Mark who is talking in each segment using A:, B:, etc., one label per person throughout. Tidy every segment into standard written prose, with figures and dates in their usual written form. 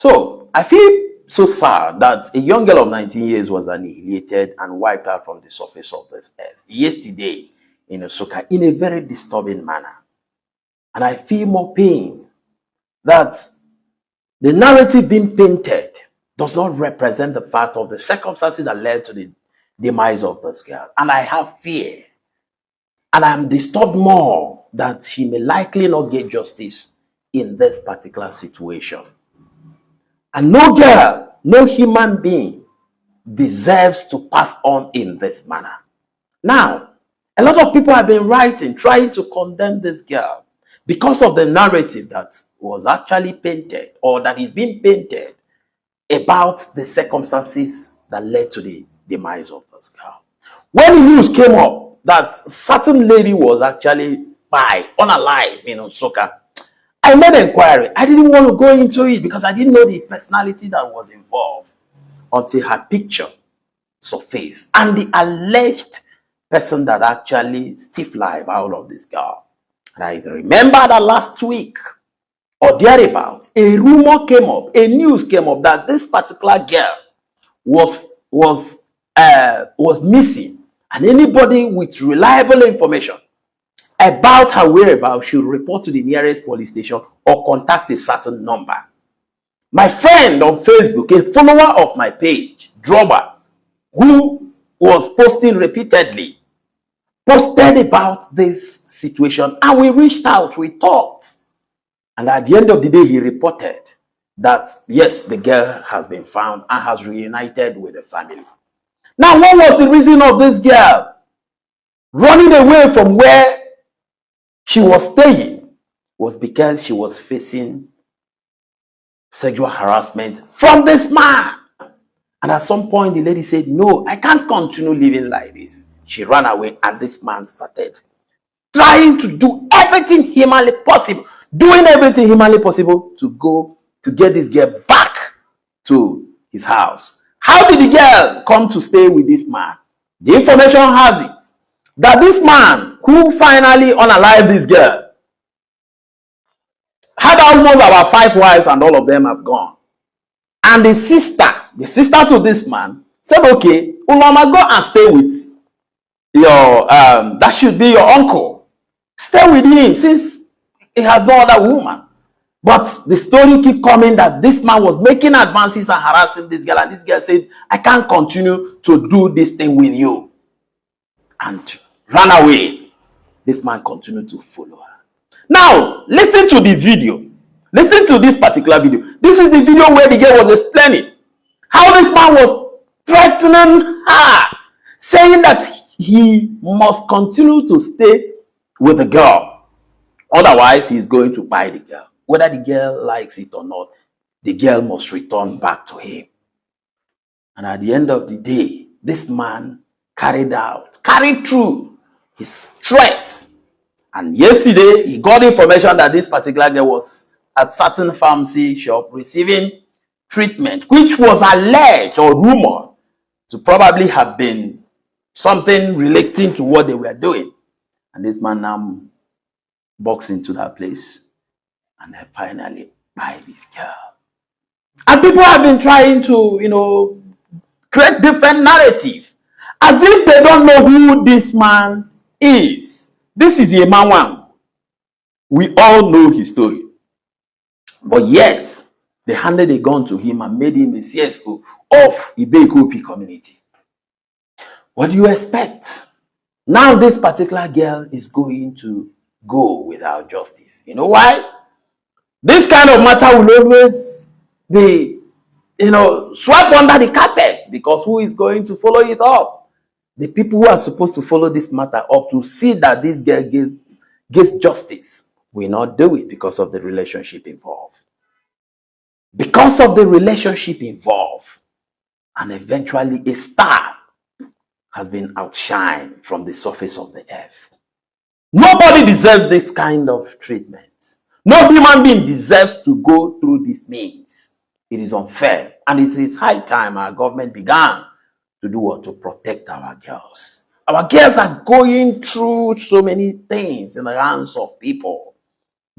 A: So I feel so sad that a young girl of 19 years was annihilated and wiped out from the surface of this earth yesterday in Nsukka in a very disturbing manner. And I feel more pain that the narrative being painted does not represent the fact of the circumstances that led to the demise of this girl. And I have fear. And I'm disturbed more that she may likely not get justice in this particular situation. And no girl, no human being deserves to pass on in this manner. Now, a lot of people have been writing, trying to condemn this girl because of the narrative that was actually painted or that is being painted about the circumstances that led to the demise of this girl. When the news came up that certain lady was actually by unalive in Nsukka, I made inquiry. I didn't want to go into it because I didn't know the personality that was involved until her picture surfaced and the alleged person that actually stiff life out of this girl. And I remember that last week or thereabout, a rumor came up, a news came up that this particular girl was missing, and anybody with reliable information about her whereabouts should report to the nearest police station or contact a certain number. My friend on Facebook, a follower of my page, Droba, who was posting repeatedly, posted about this situation, and we reached out, we talked. And at the end of the day, he reported that yes, the girl has been found and has reunited with the family. Now, what was the reason of this girl running away from where she was staying? Was because she was facing sexual harassment from this man. And at some point, the lady said, "No, I can't continue living like this." She ran away, and this man started trying to do everything humanly possible, doing everything humanly possible to go to get this girl back to his house. How did the girl come to stay with this man? The information has it that this man who finally unalived this girl had almost about five wives, and all of them have gone. And the sister to this man said, "Okay, Uloma, go and stay with your, that should be your uncle. Stay with him since he has no other woman." But the story keep coming that this man was making advances and harassing this girl, and this girl said, "I can't continue to do this thing with you," and ran away. This man continued to follow her. Now, listen to the video. Listen to this particular video. This is the video where the girl was explaining how this man was threatening her, saying that he must continue to stay with the girl. Otherwise, he's going to buy the girl. Whether the girl likes it or not, the girl must return back to him. And at the end of the day, this man carried through his threat. And yesterday, he got information that this particular girl was at certain pharmacy shop receiving treatment, which was alleged or rumored to probably have been something relating to what they were doing. And this man now walks into that place and then finally buy this girl. And people have been trying to create different narrative as if they don't know who this man is. This is Emma Nwangwu. We all know his story. But yet, they handed a gun to him and made him a CSO of Ibeku community. What do you expect? Now this particular girl is going to go without justice. You know why? This kind of matter will always be swept under the carpet, because who is going to follow it up? The people who are supposed to follow this matter up to see that this girl gets justice will not do it because of the relationship involved. Because of the relationship involved, and eventually a star has been outshined from the surface of the earth. Nobody deserves this kind of treatment. No human being deserves to go through this means. It is unfair. And it is high time our government began to do what? To protect our girls. Our girls are going through so many things in the hands of people.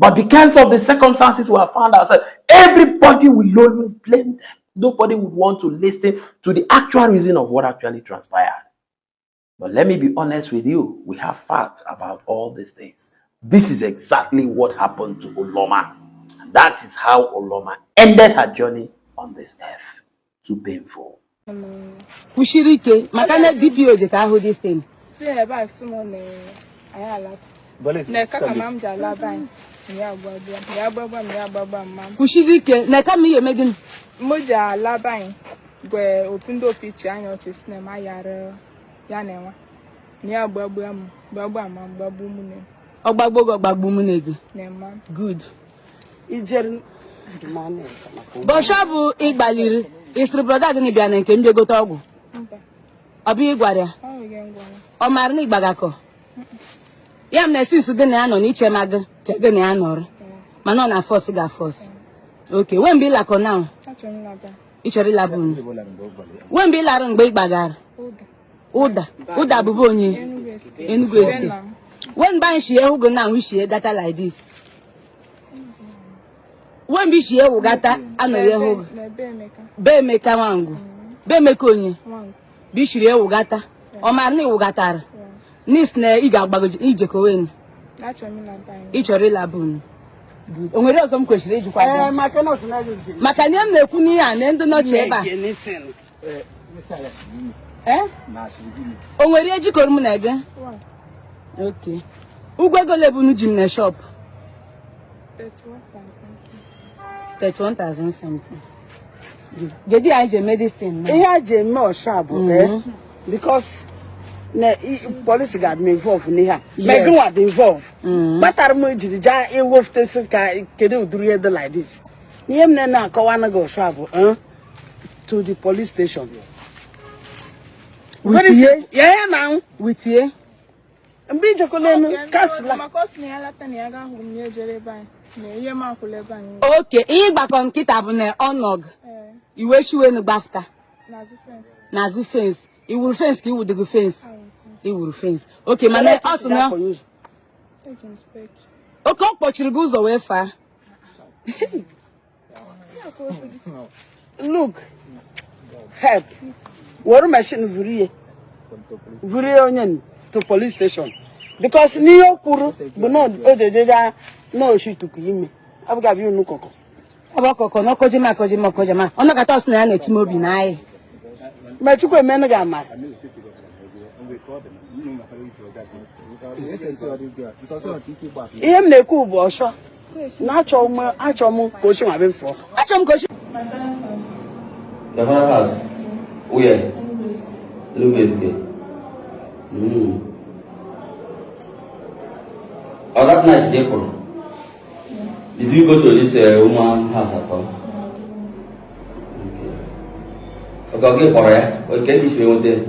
A: But because of the circumstances we have found ourselves, everybody will always blame them. Nobody would want to listen to the actual reason of what actually transpired. But let me be honest with you, we have facts about all these things. This is exactly what happened to Uloma. And that is how Uloma ended her journey on this earth. Too painful.
B: Kwụsịrị ike maka na DPO dị ka ahụ this thing.
C: Tinye ebe a sị m na anyị alapụ. Na kaka ma m ji alaba anyị. Ya agbagba, ya agbagba m, ya agbagba mma m.
B: Kwụsịrị ike na kama ihe eme gịnị?
C: Mụ ji alaba anyị gwe opu ndị opi chi anya ọchị si na ma yara ya na enwe. Na ya agbagba m, gbagba ma m, gbagbu mụ na
B: Ọgbagbo gị, ọgbagbu mụ na gị.
C: Na mma m.
B: Good.
D: Ijere ndụmanụ maka ụgbọ.
B: Bọshọ bụ ịgbaliri isiri brother gị na bịa na nke m bịa gote ọgwụ.
C: Mba,
B: Ọ bụ ịgwara ya?
C: ọ nweghị ngwa.
B: Ọ maara na ịgbagakọ ya m na since gị na ya nọ n'iche ma gị ka gị na ya nọrọ, mana ọ na force ga force. Okay, wee mgbe ịlakọ now?
C: Achọrọ m ịlaba.
B: Ị chọrọ ịlabụ unu? Wee mgbe ị lara, mgbe ị gbagara?
C: Ụda.
B: Ụda, ụda bụbu onye?
C: Enugu Ezike.
B: Enugu Ezike.
C: Be nna m.
B: Wee mgbe anyị shi ehu gị na ishie gata like this, wee mgbe ishie ewu gata anọrọ ehu gị?
C: Na ebe Emeka.
B: Be Emeka Nwangwu, be Emeka onye?
C: Nwangwu.
B: Bụ ishiri ewu gata, ọ maara na iwu gatara n'isi na ị ga-agbagoji ijekowen?
C: Na achọrọ m ịlaba anyị.
B: Ị chọrọ ịlabụ unu. O nwere ọzọ m kwesịrị ịjụkwa gị?
D: Ee, maka na ọ sị na gị jiri
B: Maka na ihe m na-ekwu n'ihe a na ndị nọchi ebe a.
D: anything.
B: Ee, o nwere ihe jikọrọ m na gị?
C: One.
B: Okay, ụgwọ ego ole bụ unu ji m na shop?
C: 31,000.
B: 31,000 something. Gedi anyị ji eme this thing now?
D: Ihe a ji eme ọsha bụ because na polisi ga-adị involve n'ihe a, ma gị nwa dị involve kpatara m jiri jaa iwefutesi ka kedu ụdịrị ihe dị like this. Ihe m na akọwa anaghị ọsha bụ to the police station.
B: With
D: Very
B: ihe?
D: Ya na
B: With ihe?
D: Mgbe ijekwala elu kasịla.
C: Maka ọ sị na ya lata na ya ga-ahụ m, ya ejere ebe anyị na ihe m akwụla ebe anyị.
B: Okay, ihe ịgbakọ nkịta bụ na ọnọg
C: Ee.
B: iwe shiwenu gbafta.
C: N'azụ fence.
B: N'azụ fence. Iwuru fence ka iwudogo fence?
C: Ahụ fence.
B: Iwuru fence, okay, mana ọ sị na
C: Eji m spek.
B: Oke, ọ kpọchiri gị ụzọ wee faa.
D: Look, help were machine vuru ihe, vuru ihe onye to police station, because n'ihe o kwuru bụ na o jejeja na oshituku ime ọ bụ unu kọkọ.
B: Ọ bụ ọkọkọ na ọkọjema akọjema ọkọjema ọnọkọta, ọ sị na ya na-echi m obi na anyị.
D: Ma Chukwu emenu gị amara. Ihe m na-ekwu bụ ọsọ na achọ m, achọ m ka o chinwa be fụọ.
B: Achọrọ m ka o chi.
C: My parents' house.
E: Your father's house? Where?
C: Enugu Ezike.
E: Enugu Ezike. Oh, that night they call. Did you go to this woman house at all? Okay. Okay, kpọrọ ya. Okay, this way went there.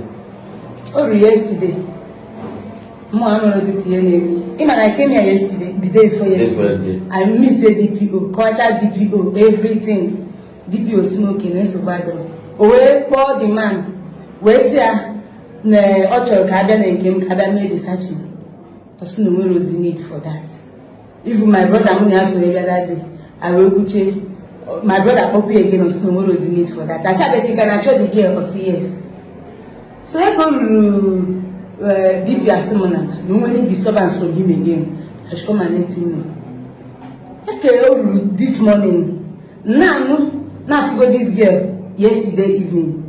B: O ruru yesterday, mụ amụrụ dịka ihe na-eme. Ịma na I came here yesterday, the day before
E: Day before
B: yesterday.
E: Yesterday.
B: I meet the DPO, kọcha DPO everything. DPO si m oke na nsogbu adịrọ. O wee kpọọ the man wee sị ya na ọ chọrọ ka abịa na nke m, ka abịa mee the searching. Ọ sị na o nwere ozi need for that. Even my brother mụ na ya soro bịa that day, I wee kwuche my brother kpọkwu ya again, ọ sị na o nwere ozi need for that. I sị abeti ka na achọ the girl, ọ sị yes. So ego ruru, dibia sị m na o nwere disturbance from him again, I should come and let him know. Eke o ruru this morning naanụ na-afụgo this girl yesterday evening.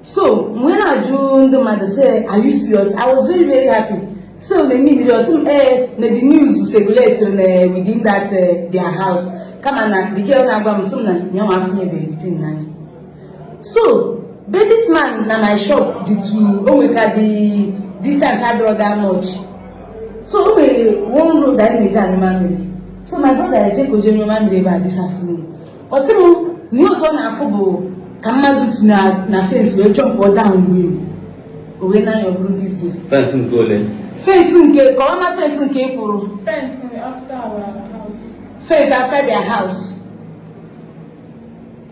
B: So mgbe na-ajụ ndị mmadụ sị, "Are you serious?" I was very, very happy. So na emi ọsị m ee na the news circulate na within that their house, kama na the girl na-agwa m sị m na ya nwa afụnyebeghị the thing n'anya. So but this man na my shop dị to o nweka the distance adịrọ that much. So o nwere one road anyị na-eji anyụ mamịrị. So my brother eje ka o jee nyụọ mamịrị ebe a this afternoon. Ọ sị m na ihe ọzọ ọ na-afụ bụ ka mmadụ si na fence wee jump down wheel o wee na-anya, ọ bụrụ this day.
E: Fence nke ole?
B: Fence nke kọwa na fence nke ị kwụrụ.
C: Fence after our house.
B: Fence after their house.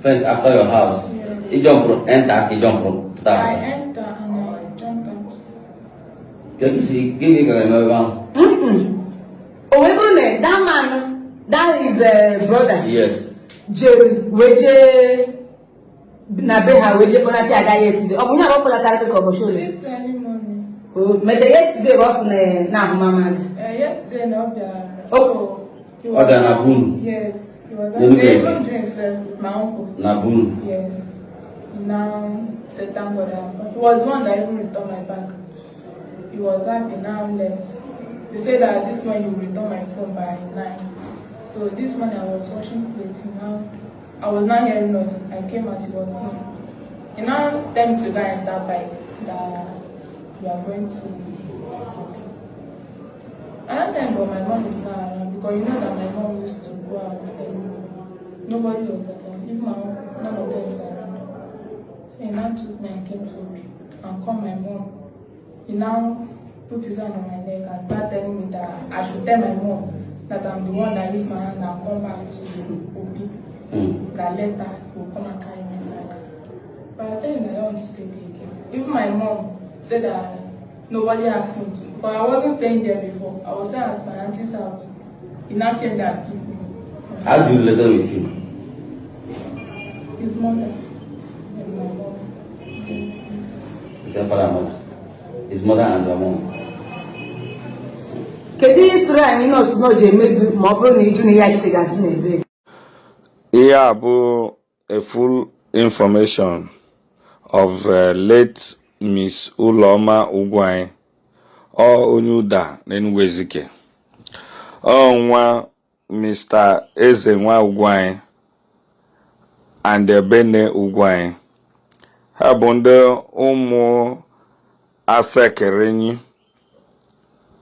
E: Fence after your house.
C: Yes.
E: Ị jumpụrụ enter ka ị jumpụrụ pụta?
C: I enter and I jumped out.
E: Gịnị gịnị gara eme ebe ahụ?
B: Mm-mm. O wee bụrụ na that man That is brother.
E: Yes.
B: Jere wee jee na be ha wee jee kpọnata ada yesterday. Ọ bụ onye abụ kpọlatara gị ka ọ bụ ole?
C: This early morning.
B: O mete yesterday bụ ọ sị na na-ahụ mama gị.
C: Yesterday, no,
B: Oh.
C: so he
E: Ọ bịara na bunu.
C: Yes, he was.
E: N'Enugu
C: They
E: Ezike.
C: even drink sef with my uncle.
E: Na bunu.
C: Yes. He now said thank God that he was the one that even returned my bag. He was happy, now left. He said that this morning he will return my phone by 9. So this morning I was washing plates. Now I was not hearing noise. I came out, he was home. He now tell me to go and enter bike that we are going to. At that time, but my mom is not around because you know that my mom used to go out early. Nobody was at home. Even my uncle, none of them is around. So he now took me and came to me and called my mom. He now put his hand on my neck and started telling me that I should tell my mom that I'm the one that used my hand and come back to Obi. That later he will come and carry me back. But I tell him that I don't want to stay there again. Even my mom said that nobody asked me to. But I wasn't staying there before. I was staying at my auntie's house. He now came there and picked me.
E: How do you relate with him?
C: His mother and my mom.
E: His father and mother. His mother and your mom.
B: Kedu ihe sịrị anyị nọọsụ na o ji eme gị ma ọ bụrụ na ịjụ na ihe achitegasị na ebe gị?
F: Ihe a bụ a full information of late Miss Uloma Ugwuanyi, ọ onye Ụda n'Enugu Ezike. Ọ nwa Mr. Eze nwa Ugwuanyi and Ebene Ugwuanyi. Ha bụ ndị ụmụ Asekerenyi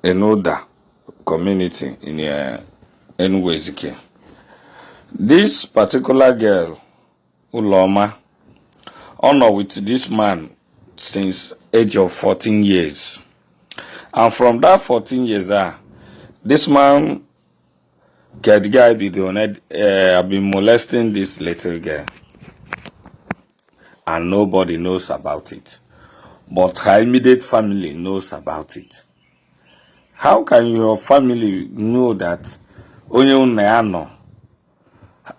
F: in Ụda community in Enugu Ezike. This particular girl, Uloma, ọ nọ with this man since age of 14 years. And from that 14 years, this man, the guy be the have been molesting this little girl. And nobody knows about it. But her immediate family knows about it. How can your family know that onye unu ya nọ,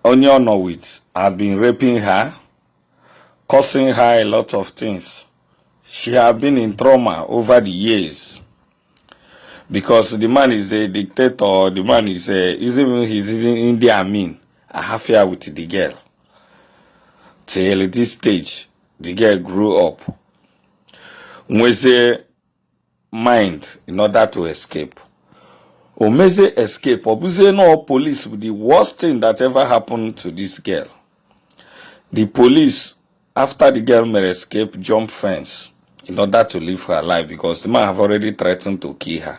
F: onye ọ nọ with have been raping her, causing her a lot of things? She have been in trauma over the years because the man is a dictator. The man is even he's even Idi Amin. I have here with the girl. Till this stage, the girl grew up. Nwezie mind in order to escape. O mezie escape, ọ bụzie na police bụ the worst thing that ever happened to this girl. The police, after the girl may escape, jump fence in order to live her life because the man have already threatened to kill her.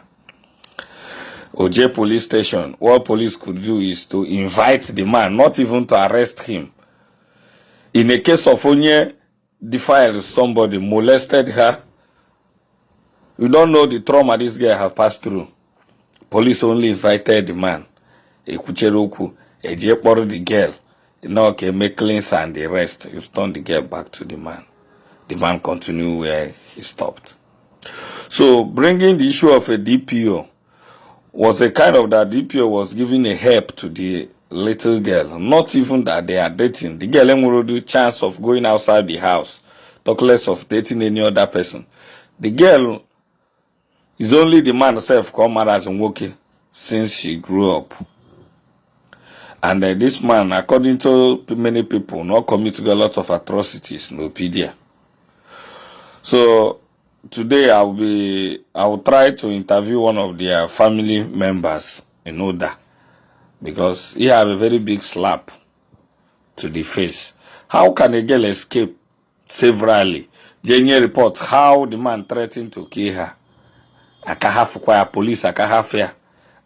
F: OJ police station, what police could do is to invite the man, not even to arrest him. In a case of onye defiled somebody, molested her, you don't know the trauma this girl have passed through. Police only invited the man. Ekwuchere okwu, eje kpọrọ the girl. Now okay, make cleanse and the rest. You turn the girl back to the man. The man continue where he stopped. So bringing the issue of a DPO was a kind of that DPO was giving a help to the little girl. Not even that they are dating. The girl enwere the chance of going outside the house, talk less of dating any other person. The girl is only the man herself come out as nwoke since she grew up. And this man, according to many people, not committing a lot of atrocities in Opedia. So today I will try to interview one of their family members in Oda because he have a very big slap to the face. How can a girl escape severally? Jenny report how the man threatened to kill her. Aka hafụkwa ya, police aka hafụ ya,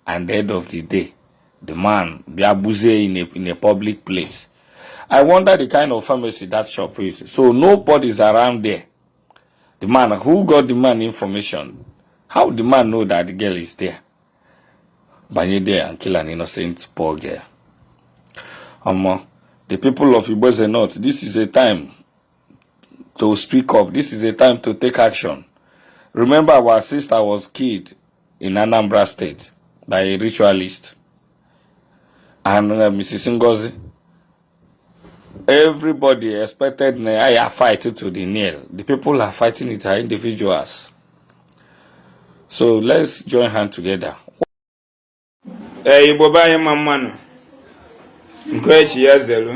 F: and the end of the day, the man bịa gbuzie in a public place. I wonder the kind of pharmacy that shop is. So nobody's around there. The man who got the man information, how the man know that the girl is there? Banye there and kill an innocent poor girl. The people of Igboeze North, this is a time to speak up. This is a time to take action. Remember, our sister was killed in Anambra State by a ritualist. And Mrs. Ngozi, everybody expected na ya fight to the nail. The people are fighting it are individuals. So let's join hand together.
G: Ee, Igbo be anyị, mma mma nụ. Nke echi ya zelu.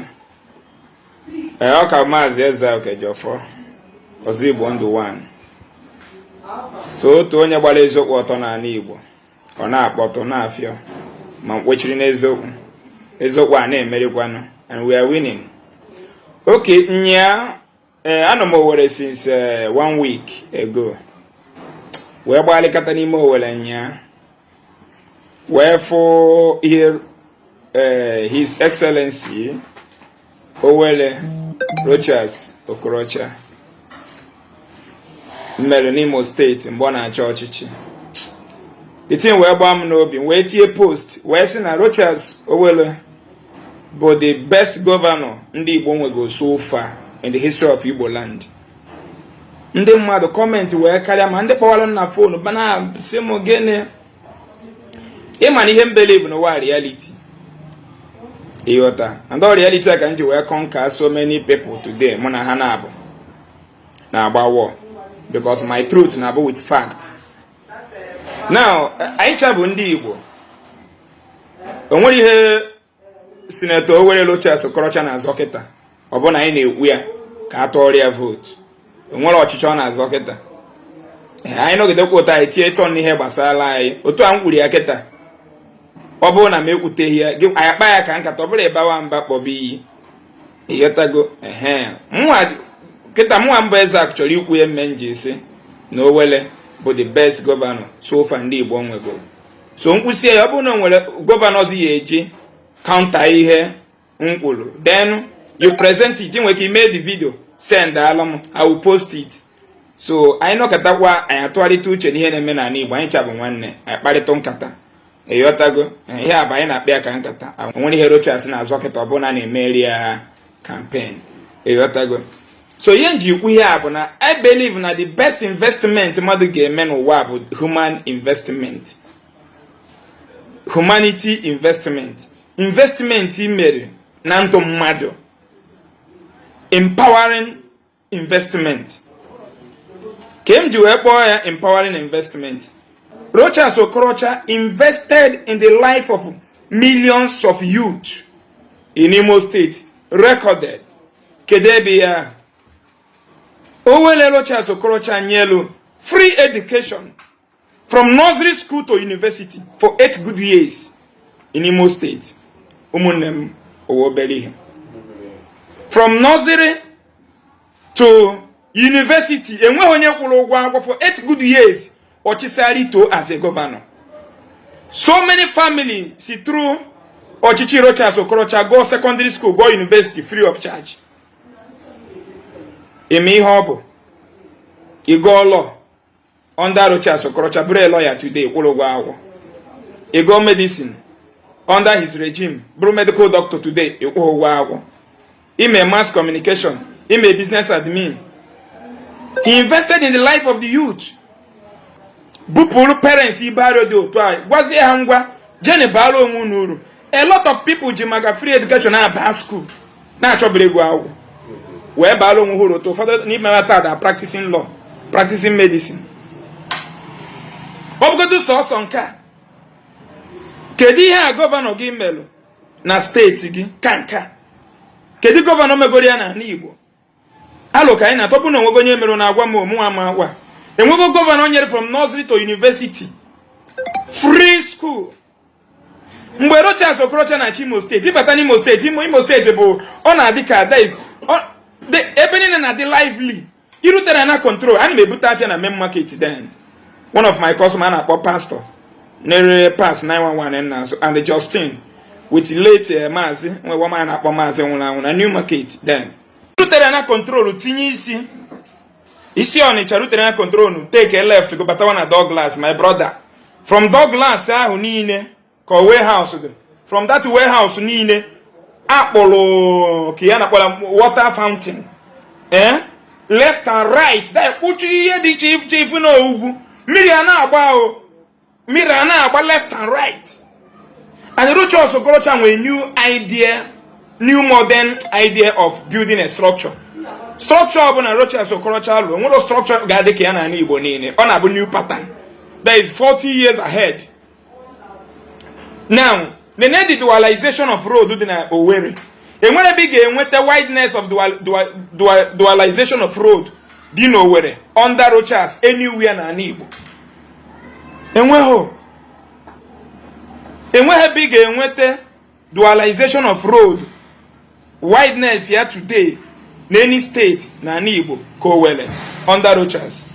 G: Ee, ọ ka Maazị Eze Okejọfọ, Ọzọ Igbo Ndụ 1, so otu onye gbara eziokwu ọtọ n'ala Igbo. Ọ na-akpọtụ na-afịọ ma mkpochiri n'eziokwu. Eziokwu a na-emerikwanụ, and we are winning. Okay, nya ee, anọ m Owerri since one week ago, wee gbalịkata n'ime Owerri nya, wee fụ ihe His Excellency Owele Rochas Okorocha mere n'Imo Steeti mgbe ọ na-achọ ọchịchị. The thing wee gbaa m n'obi, wee tie post, wee sị na Rochas Owele bụ the best governor ndị Igbo nwego so far in the history of Igbo land. Ndị mmadụ comment wee karịa, ma ndị kpọwara m na phone bana sị m gịnị. Ịma na ihe m believe n'ụwa, reality, ịghọta? And all reality a ka m ji wee conquer so many people today mụ na ha na-abụ na-agba war, because my truth na-abụ with fact. Now, anyị cha bụ ndị Igbo. O nwere ihe Senator Owele Rochas Okorocha na-azọ kịta, ọ bụ na anyị na-ekwu ya ka a tụọrọ ya vote. O nwere ọchịchị ọ na-azọ kịta. Anyị nọgidekwa ụtọ, anyị tie tọn n'ihe gbasara anyị. Otu a m kwuru ya kịta, ọ bụrụ na m ekwuteghị ya gị, anyị akpa ya ka nkata. Ọ bụrụ ịbawa mba, kpọba iyi, ịghọtago? Ehe, mụnwa kịta, mụnwa mbụ Eze chọrọ ikwu ya mme nji si na Owele bụ the best governor so far ndị Igbo nwego. So nkwụsị ya, ọ bụrụ na o nwere governor ọzọ ya eji counter ihe m kwuru, then you present it. Nwere ike ime the video, send alụ m, I will post it. So anyị nọkọtakwa, anyị atụgharịta uche n'ihe na-eme n'ala Igbo. Anyị chabụ nwanne, anyị kparịta nkata, ịghọtago? Ihe a bụ anyị na-akpa ya ka nkata. O nwere ihe Rochas na-azọ kịta, ọ bụrụ na a na-emeri ya campaign, ịghọtago? So ihe nji ikwu ihe a bụ na I believe na the best investment mmadụ ga-eme n'ụwa bụ human investment, humanity investment, investment mere na ndụ mmadụ, empowering investment. Ka m ji wee kpọọ ya empowering investment, Rochas Okorocha invested in the life of millions of youth in Imo State, recorded. Kedu ebe ya Owele Rochas Okorocha nyelu free education from nursery school to university for 8 good years in Imo State? Ụmụnne m, owe obere ihe. From nursery to university, enweghị onye kwụrụ ụgwọ akwụkwọ for 8 good years ọchịsarito as a governor. So many family si through ọchịchị Rochas Okorocha go secondary school, go university free of charge. Eme ihe ọ bụ ịgụọ law under Rochas Okorocha, bụrụ a lawyer today, kwụrụ ụgwọ akwụkwọ. Ịgụọ medicine under his regime, bụrụ medical doctor today, ịkwụ ụgwọ akwụkwọ. Ime mass communication, ime business admin. He invested in the life of the youth, bupụrụ parents ibe arịọ dị otu a, gwazie ha, ngwa, jeni baara onwe unu uru. A lot of people ji maka free education na-aba school, na-achọbiri ego akwụkwọ, wee baara onwe ha uru. Otu ụfọdụ n'ime ha taa da practicing law, practicing medicine. Ọ bụgodu sọsọ nke a, kedu ihe a governor gị melụ na steeti gị ka nke a? Kedu governor megoro ya n'ala Igbo? Alụ ka anyị na-atọpụ na onwego onye mere na-agwa m omunwa ma agwa. Enwego governor nyere from nursery to university free school? Mgbe Rochas Okorocha na-achị Imo Steeti, ịbata n'Imo Steeti, Imo Steeti bụ ọ na-adị ka that is ebe niile na-adị lively. Irutere na control, ana m ebute afịa na main market. Then one of my customer a na-akpọ Pastor na-ere pass 911 na and Justin with late Maazị nwe nwa na-akpọ Maazị nwụrụ anwụ na New Market. Then rutere na control, tinye isi isi Ọnịcha, rutere na control, take a left, go batawa na Douglas. My brother, from Douglas ahụ niile ka warehouse dị. From that warehouse niile akpụrụ ka ya na-akpọrọ water fountain, eh, left and right, that kpuchi ihe dị iche iche. Ifu na ugwu mmiri a na-agba, o mmiri a na-agba left and right. And Rochas Okorocha nwere new idea, new modern idea of building a structure. Structure ọbụla Rochas Okorocha lụrụ, nwere structure ga-adị ka ya n'ala Igbo niile. Ọ na-abụ new pattern that is 40 years ahead. Now, nene the dualization of road dị na Owerri. Enwere ebe ị ga-enweta wideness of dualization of road dị n'Owerri under Rochas anywhere n'ala Igbo? Enweghị. Enweghị ebe ị ga-enweta dualization of road wideness ya today na any state n'ala Igbo ka Owerri under Rochas.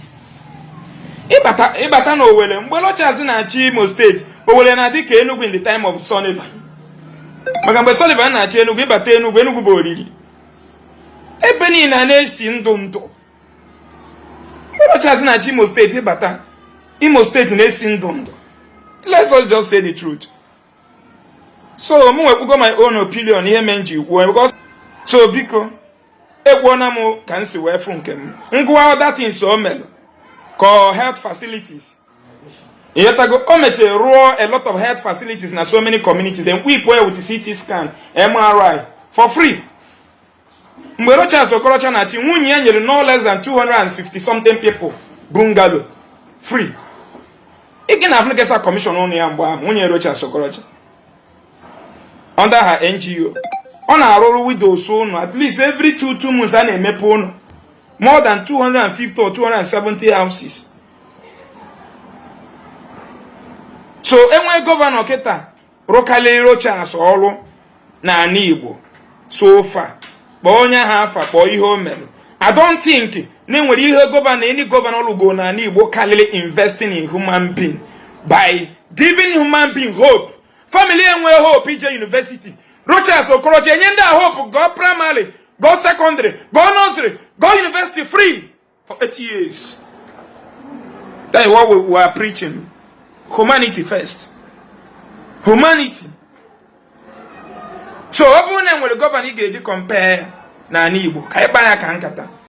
G: Ịbata na Owerri mgbe Rochas na-achị Imo State, Owerri na-adị ka Enugu in the time of Sullivan, maka mgbe Sullivan na-achị Enugu, ịbata Enugu, Enugu bụ oriri, ebe niile a na-esi ndụ ndụ. Mgbe Rochas na-achị Imo State, ịbata Imo State na-esi ndụ ndụ. Let's all just say the truth. So mụ nwekwugo my own opinion, ihe mee m ji kwuo, because so biko, ekwuona m ka m si wee fụ nke m. Ngwa, other things o melụ ka health facilities, ịghọtago? O mechara rụọ a lot of health facilities na so many communities, equip ya with CT scan, MRI for free. Mgbe Rochas Okorocha na-achị, nwunye ya nyere no less than 250 something people bungalow free. Ị ga na afụnekesa commission ụnụ ya mgbe ahụ. Nwunye Rochas Okorocha, under her NGO, ọ na-arụrụ widows ụnụ. At least every 2 2 months, a na-emepe ụnụ more than 250 or 270 houses. So enwee governor kịta rụkarịrị Rochas ọrụ n'ala Igbo so far, kpọọ onye ahụ afa, kpọọ ihe o mere. I don't think na enwere ihe governor, any governor lụgo n'ala Igbo karịrị investing in human being by giving human being hope. Family enwe hope ije university, Rochas Okorocha enye ndị a hope, gụọ primary, gụọ secondary, gụọ nursery, gụọ university free for 8 years. That is what we are preaching: humanity first, humanity. So ọ bụrụ na enwere governor ị ga-eji compare n'ala Igbo, ka ịkpa ya ka nkata.